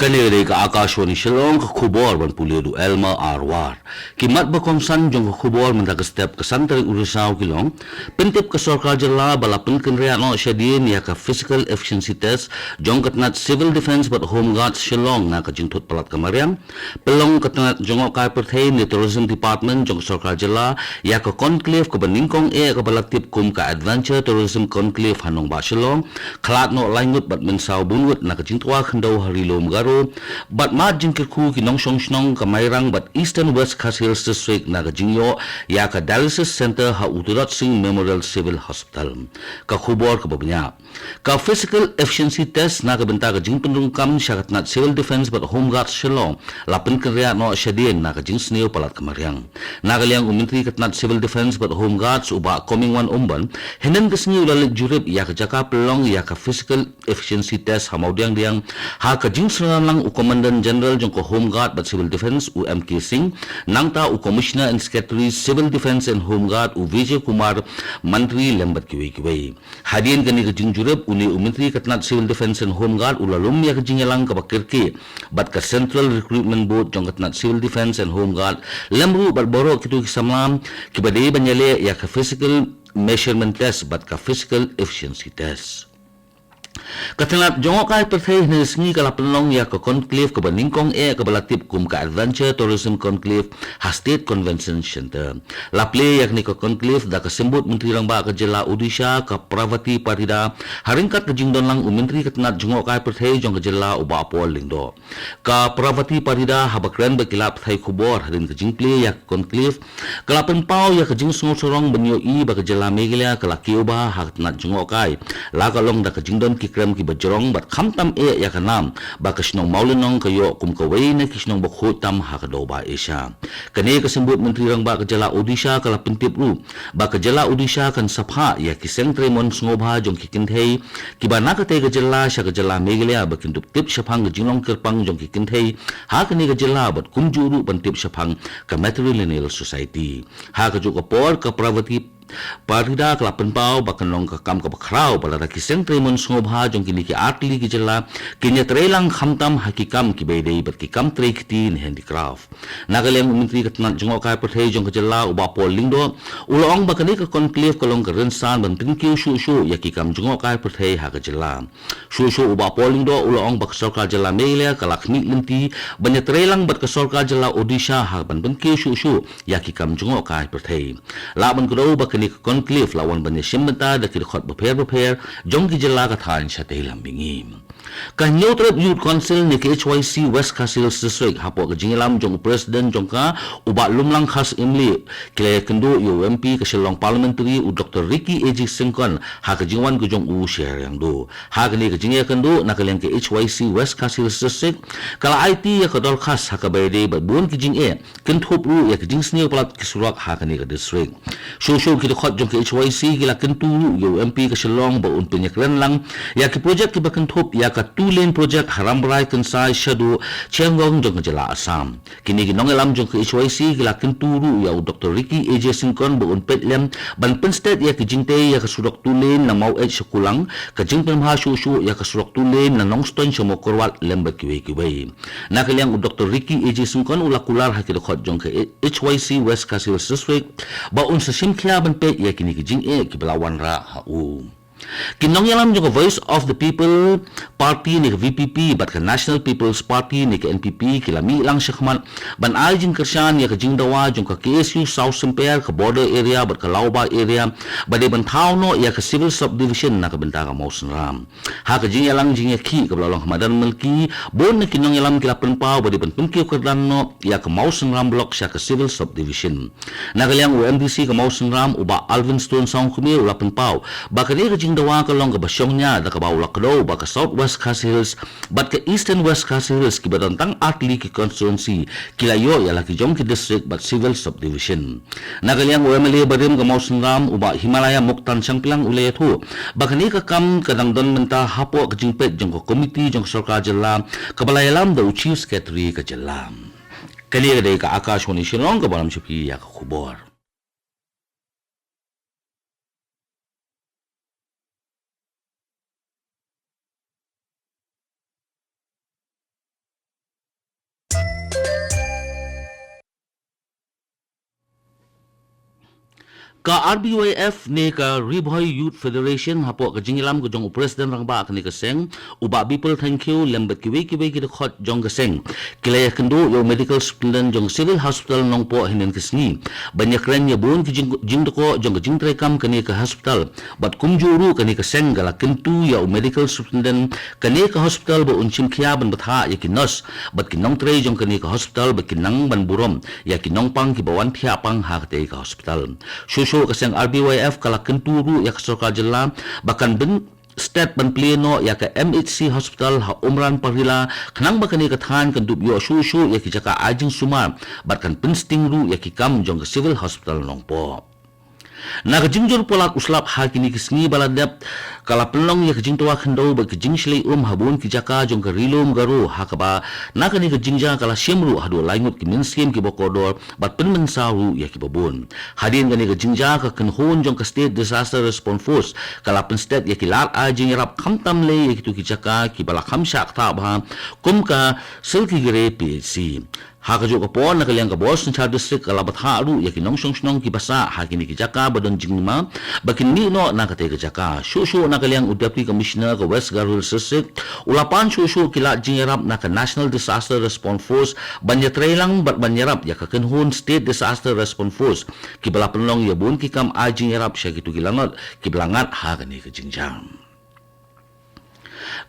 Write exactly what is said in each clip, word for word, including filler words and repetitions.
Kane ka dei ka Akashvani Shillong, ka khubor ban pule da u Elmer Arwar. Ki mat ba kongsan jong ka khubor mynta ka step ka san tarik u Risaw ki long. Pyntip ka sorkar jylla ba la pynkynriah noh shadien ïa ka physical efficiency test jong ka tnat Civil Defence bad Home Guards Shillong na ka jingthut palat ka mariang. Pynlong ka tnat jngohkai pyrthei ne Tourism Department jong ka sorkar jylla ïa ka conclave kaba nyngkong eh kaba la tip kum ka Adventure Tourism Conclave ha nongbah Shillong, khlad noh lai ngut bad mynsaw bun ngut na ka jingtwa khyndew ha Ri Lum Garo, bad mad jingkyrkhu ki nongshong shnong ka Mairang bad Eastern West Khasi Hills District na ka jingïoh ïa ka Dialysis Centre ha u Tirot Sing Memorial Civil Hospital. Ka khubor kaba bniah. Ka physical efficiency test na ka bynta ka jingpynrung kam sha ka tnat Civil Defence bad Home Guards Shillong la pynkynriah noh shadien na ka jingsniew palat ka mariang. Na ka liang u Myntri ka tnat Civil Defence bad Home Guards u Bah Comingone Ymbon, hynnin ka sngi u la leit jurip ïa ka jaka pynlong ïa ka physical efficiency test ha Mawdiangdiang, ha ka jingsynran lang u Commandant General jong ka Home Guard bad Civil Defence u M K Singh, nangta u Commissioner and Secretary Civil Defence and Home Guard u Vijay Kumar Mantri lem bad kiwei kiwei. Hadien kane ka jingjurip, une u Myntri ka tnat Civil Defence and Home Guard u la lum ïa ka jingïalang kaba kyrkieh bad ka Central Recruitment Board jong ka tnat Civil Defence and Home Guard, lem ruh bad baroh kito ki samla kiba dei ban ïaleh ïa ka physical measurement test bad ka physical efficiency test. Ka tnat jngohkai pyrthei hynne ka sngi ka la pynlong ïa ka conclave kaba nyngkong eh kaba la tip kum ka Adventure Tourism Conclave ha State Convention Centre. La plie ïa kane ka conclave da ka Symbud Myntri Rangbah ka jylla Odisha ka Pravati Parida, ha ryngkat ka jingdon lang u Myntri ka tnat jngohkai pyrthei jong ka jylla u Bah Paul Lyngdoh. Ka Pravati Parida haba kren bad ki lad pathai khubor hadien ka jingplie ïa ka conclave, ka la pynpaw ïa ka jingsngewsarong ban ïohi ba ka jylla Meghalaya ka la kiew bha ha ka tnat jngohkai, la ka long da ka jingdon ki krem kiba jrong bad khamtam eh ïa ka nam ba ka shnong Mawlynnong ka ïoh kum kawei na ki shnong ba khuid tam ha ka dewbah Asia. Kane ka Symbud Myntri Rangbah ka jylla Odisha ka la pyntip ruh ba ka jylla Odisha kan sa phah ïa ki seng trei mon sngewbha jong ki kynthei kiba na katei ka jylla sha ka jylla Meghalaya ba kin dup tip shaphang ka jinglong kyrpang jong ki kynthei ha kane ka jylla bad kumjuh ruh ban tip shaphang ka Matrilineal Society. Ha kajuh ka por ka Pravati Parida ka la pynpaw ba kan long ka kam kaba khraw ba lada ki seng trei mon sngewbha jong kine ki artylli ki jylla kin ïatreilang khamtam ha ki kam kiba ïadei bad ki kam trei kti ne handicraft. Na ka liang u Myntri ka tnat jngohkai pyrthei jong ka jylla u Bah Paul Lyngdoh u la ong ba kane ka conclave ka long ka rynsan ban pynkiew shuh shuh ïa ki kam jngohkai pyrthei ha ka jylla. Shuh shuh u Bah Paul Lyngdoh u la ong ba ka sorkar jylla Meghalaya ka la khmih lynti ban ïatreilang bad ka sorkar jylla Odisha ha ban pynkiew shuh shuh ïa ki kam jngohkai pyrthei. Lah ban kdew ba kane ka conclave la wan ban ïashim bynta da ki dkhot bapher bapher jong ki jylla ka thaiñ shatei lam mihngi. Ka Hynñiewtrep Youth Council ne ka H Y C West Khasi Hills District hapoh ka jingïalam jong u President jong ka u Bah Lumlang Khas Imli, ki la ïakynduh ïa u M P ka Shillong Parliamentary u Doctor Ricky A J Syngkon ha ka jingwan ka jong u sha Riangdo. Ha kane ka jingïakynduh na ka liang ka H Y C West Khasi Hills District ka la aiti ïa ka dorkhas ha kaba ïadei bad bun ki jingeh, kynthup ruh ïa ka jingsniew palat ki surok ha kane ka district. Shuh shuh ki dkhot jong ka H Y C ki la kyntu ruh ïa u M P ka Shillong ba un pynïakren lang ïa ki projek kiba kynthup ïa ka two lane project ha Rambrai Kynsai Shaduh Chiangong jong ka jylla Assam. Kine ki nongïalam jong ka H Y C ki la kyntu ruh ïa u Doctor Ricky A J Syngkon ba un peit lem ban pynsted ïa ki jingtei ïa ka surok two lane na Maweit sha Kulang, ka jingpynbha shuh shuh ïa ka surok two lane na Nongstoiñ sha Mawkyrwat lem bad kiwei kiwei. Na ka liang u Doctor Ricky A J Syngkon u la kular ha ki dkhot jong ka H Y C West Khasi Hills District ba un sa shim khia ban peit ïa kine ki jingeh kiba la wanrah ha u. Ki nongïalam jong ka Voice of the People Party ne ka V P P bad ka National People's Party ne ka N P P ki la mih lang shakhmat ban ai jingkyrshan ïa ka jingdawa jong ka K S U South Symper, ka Border Area bad ka Lawbah Area ba dei ban thaw noh ïa ka Civil Subdivision na ka bynta ka Mawsynram. Ha ka jingïalang jingïakhih kaba la long ha madan Malki, bun na ki nongïalam ki la pynpaw ba dei ban pynkiew kyrdan noh ïa ka Mawsynram Block sha ka Civil Subdivision. Na ka liang u M D C ka Mawsynram u Bah Alvin Stone Sawkmie u la pynpaw ba kane ka jingdawa ka long kaba shongnia da kaba u la kdew ba ka South West Khasi Hills bad ka Eastern West Khasi Hills kiba don tang artylli ki constituency ki la ïoh ïa la ki jong ki district bad Civil Subdivision. Na ka liang u M L A barim ka Mawsynram u Bah Himalaya Muktan Shangplang u la ïathuh ba kane ka kam ka dang don mynta hapoh ka jingpeit jong ka komiti jong ka sorkar jylla kaba la ïalam da u Chief Secretary ka jylla. Kane ka dei ka Akashvani Shillong kaba lam sha phi ïa ka khubor. Ka R B Y F ne ka Ri Bhoi Youth Federation, hapoh ka jingïalam ka jong u President Rangbah kane ka seng, u Bah Bipul Thangkhiew, lem bad kiwei kiwei ki dkhot jong ka seng, ki la ïakynduh ïa u Medical Superintendent jong ka Civil Hospital Nongpoh hynnin ka sngi ban ïakren ïa bun ki jing, jingdkha jong ka jingtreikam kane ka hospital. Bad kumjuh ruh kane ka seng ka la kyntu ïa u Medical Superintendent kane ka hospital ba un shim khia ban bthah ïa ki nurse bad ki nongtrei jong kane ka hospital ba kin nang ban burom ïa ki nongpang kiba wan thiah pang ha katei ka hospital. Shuh shuh ka seng R B Y F ka la kyntu ruh ïa ka sorkar jylla ba kan bun stet ban plie noh ïa ka M H C hospital ha Umran Parila, khnang ba kane ka thaiñ kan dup ïoh shuh shuh ïa ki jaka ai jingsumar bad kan pynsting ruh ïa ki kam jong ka Civil Hospital Nongpoh. Na ka jingjur palat u slap ha kine ki sngi ba la dep, ka la pynlong ïa ka jingtwa khyndew bad ka jingshlei um ha bun ki jaka jong ka Ri Lum Garo, ha kaba na kane ka jingjia ka la shim ruh haduh lai ngut ki mynsiem kiba kordor bad pynmynsaw ruh ïa kiba bun. Hadien kane ka jingjia, ka kynhun jong ka State Disaster Response Force ka la pynstet ïa ki lad ai jingïarap khamtam lei ïa kito ki jaka kiba la kham shah ktah bha, kum ka Silkigre P H C. Ha kajuh ka por, na ka liang ka bor synshar district ka la bthah ruh ïa ki nongshong shnong kiba sah ha kine ki jaka ba don jinghima ba kin mih noh na katei ka jaka. Shuh shuh na ka liang u Deputy Commissioner ka West Garo Hills District u la pan shuh shuh ki lad jingïarap na ka National Disaster Response Force ban ïatreilang bad ban ïarap ïa ka kynhun State Disaster Response Force, kiba la pynlong ïa bun ki kam ai jingïarap sha kito ki lanot kiba la ngat ha kane ka jingjia.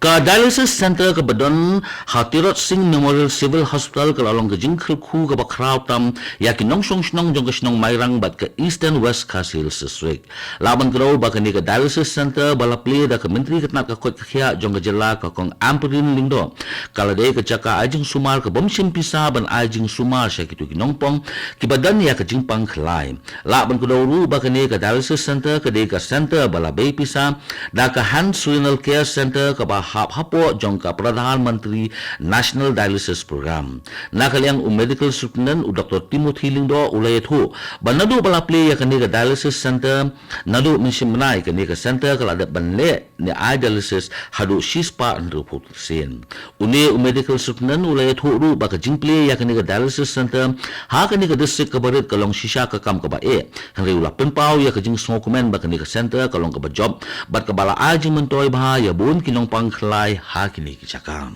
Ka dialysis center kaba don ha Tirot Sing Memorial Civil Hospital ka la long ka jingkyrkhu kaba khraw tam ïa ki nongshong shnong jong ka shnong Mairang bad ka Eastern West Khasi Hills District. Lah ban kdew ba kane ka dialysis center ba la plie da ka Myntri ka tnat ka koit ka khiah jong ka jylla, ka Kong Ampareen Lyngdoh, ka la dei ka jaka ai jingsumar ka bym shim pisa ban ai jingsumar sha kito ki nongpong kiba don ïa ka jingpang khlai. Lah ban kdew ruh ba kane ka dialysis center ka dei ka center ba la bei pisa da ka Hans Renal Care Center kaba hap hapoh jong ka Pradhan Mantri National Dialysis Program. Na ka liang u Medical Superintendent u Doctor Timothy Lyngdoh u la ïathuh ba naduh ba la plie ïa kane ka dialysis center, naduh mynshem bnai kane ka center ka la dep ban leh ne ai dialysis haduh shispah hynriewphew sien. Une u Medical Superintendent u la ïathuh ruh ba ka jingplie ïa kane ka dialysis center ha kane ka district kaba rit ka long shisha ka kam kaba eh. Hynrei u la pynpaw ïa ka jingsngewkmen ba kane ka center ka long kaba jop bad kaba la ai jingmyntoi bha ïa bun ki nongpang khlai ha kine ki jaka.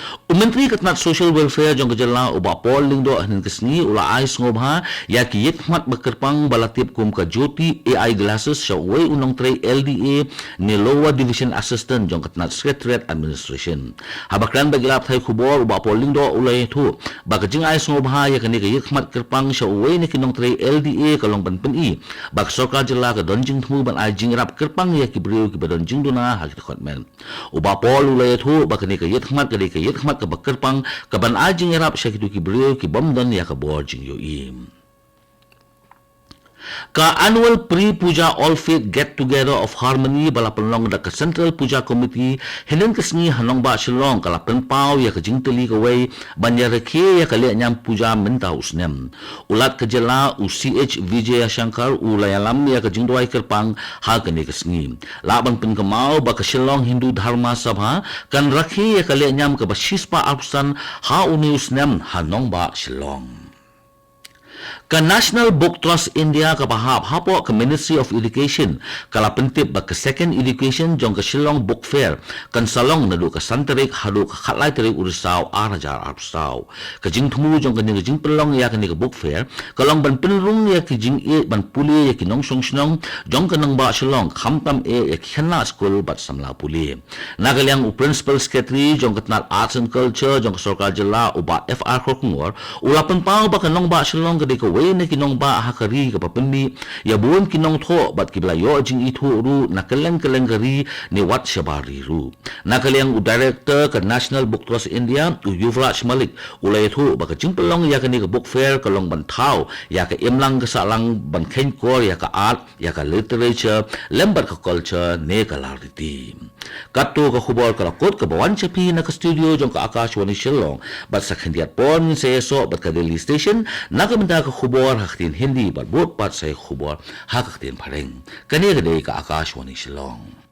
U Myntri ka tnat Social Welfare jong ka jylla u Bah Paul Lyngdoh hynnin ka sngi u la ai sngewbha ïa ki ïit khmat ba kyrpang ba la tip kum ka Jyoti A I Glasses sha uwei u nongtrei L D A ne Lower Division Assistant jong ka tnat Secretariat Administration. Haba kren bad ki lad pathai khubor, u Bah Paul Lyngdoh u la ïathuh ba ka jingai sngewbha ïa kane ka ïit khmat kyrpang sha uwei na ki nongtrei L D A ka long ban pyni ba ka sorkar jylla ka don jingthmu ban ai jingïarap kyrpang ïa ki briew kiba don jingduna ha ki dkhot met. U Bah Paul u la ïathuh ba kane ka ïit khmat ka dei ka ïit khmat kaba kyrpang kaban ai jingïarap sha kito ki briew ki bym don ïa ka bor jingïohi. Ka annual Pre Puja All Faith Get Together of Harmony ba la pynlong da ka Central Puja Committee hynnin ka sngi ha nongbah Shillong ka la pynpaw ïa ka jingtylli kawei ban ïarakhe ïa ka lehniam puja mynta u snem. U Lat ka jylla u C H Vijayashankar u la ïalam ïa ka jingduwai kyrpang ha kane ka sngi. Lah ban pynkynmaw ba ka Shillong Hindu Dharma Sabha kan rakhe ïa ka lehniam kaba shispah arphew san ha une u snem ha nongbah Shillong. Ka National Book Trust India kaba hap hapoh ka Ministry of Education ka la pyntip ba ka Second Edition jong ka Shillong Book Fair kan sa long naduh ka san tarik haduh ka khatlai tarik u Risaw ar hajar arphew saw. Ka jingthmu jong kane ka jingpynlong ïa kane ka Book Fair ka long ban pynrung ïa ki jingïeit ban pule ïa ki nongshong shnong jong ka nongbah Shillong, khamtam eh ïa ki khynnah skul bad samla pule. Na ka liang u Principal Secretary jong ka tnat Arts and Culture jong ka sorkar jylla u Bah F R Kharkongor u la pynpaw ba ka nongbah Shillong ka dei kawei na ki nongbah ha ka ri kaba pynmih ïa bun ki nongthoh bad kiba la ïoh jingithuh ruh na kylleng kylleng ka ri ne wat shabar ri ruh. Na ka liang u Director ka National Book Trust India u Yuvraj Malik u la ïathuh ba ka jingpynlong ïa kane ka Book Fair ka long ban thaw ïa ka imlang ka sahlang ban kheiñkor ïa ka art, ïa ka literature lem bad ka culture ne ka lariti. Katto ka khubor ka la kut kaba wan sha phi na ka studio jong ka Akashvani Shillong, bad sa khyndiat por ngin sa ïasoh bad ka Delhi Station na ka bynta ka khubor ha ka ktien Hindi bad bud pat sa ïa ka khubor ha ka ktien Phareng. Kane ka dei ka Akashvani Shillong.